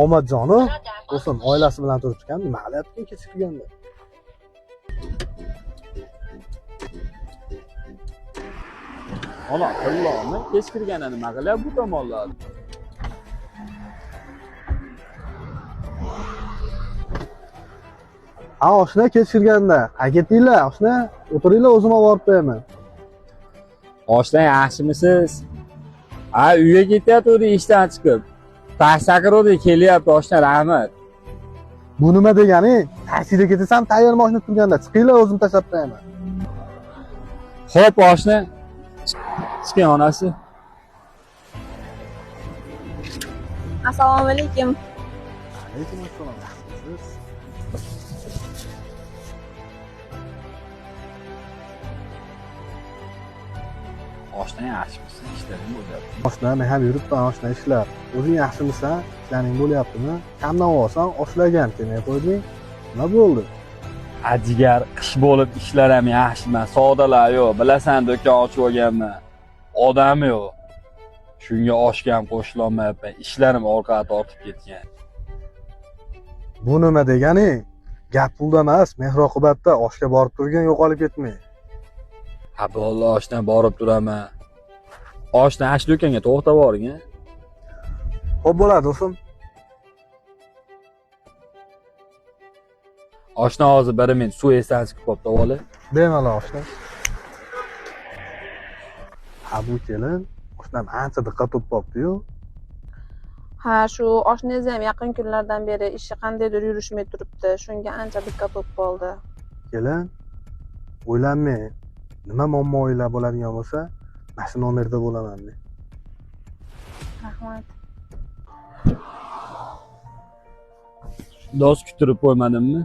Omadjoni, do'stim oilasi bilan turibdi ekan, nima qilyapti kech kirganda? Ona tillomi kech kirganda nima qilyapti bu tomonlarda? Ha, oshna kech kirganda. Ha, ketinglar, oshna, o'tiringlar, o'zim olib borib qo'yaman. Oshna yaxshimisiz? Ha, uyga ketyapti ishdan chiqib. Taksi chaqiruvdi, kelyapti oshna, rahmat. Bu nima degani? Taksida ketasan, tayyor mashina turganda, chiqinglar, o'zim tashlab qo'yaman. Xo'p, oshna. Chiqing onasi. Assalomu alaykum. Alaykum assalom. Yaxshimisiz? Oshna yaxshimisiz? Ishlaring bo'lyapti. Oshna, men ham yuribman, oshna ishlar. O'zing yaxshimisan? Ishlaring bo'lyaptimi? Kamdan olsam, oshlagan ham kelmay qo'yding. Nima bo'ldi? Ha, jigar, qish bo'lib ishlar ham yaxshi emas, savdolar yo'q. Bilasan, do'kon ochib olganman. Odam yo'q. Shunga oshga ham qo'shilolmayapman. Ishlarim orqaga tortib ketgan. Bu nima degani? Gap pulda emas, mehr-oqibatda. Oshga borib turgin, yo'qolib ketmang. Ha, bo'ldi, oshna, borib turaman. Oshna, shu do'konga to'xtab boring, a? Xo'p bo'ladi, do'stim. Oshna hozir 1 minut suv esdan chiqib qolibdi, avvali. Bemalol oshna. Ha, bu kelin oshnam ancha diqqat to'plabdi-yu. Ha, shu oshnangiz ham yaqin kunlardan beri ishi qandaydir yurishmay turibdi. Shunga ancha diqqat to'p qoldi. Kelin, o'ylanmang. Nima muammolar bo'ladigan bo'lsa, mana shu nomerda bo'laman men. Rahmat. Do'st, kuttirib qo'ymadimmi?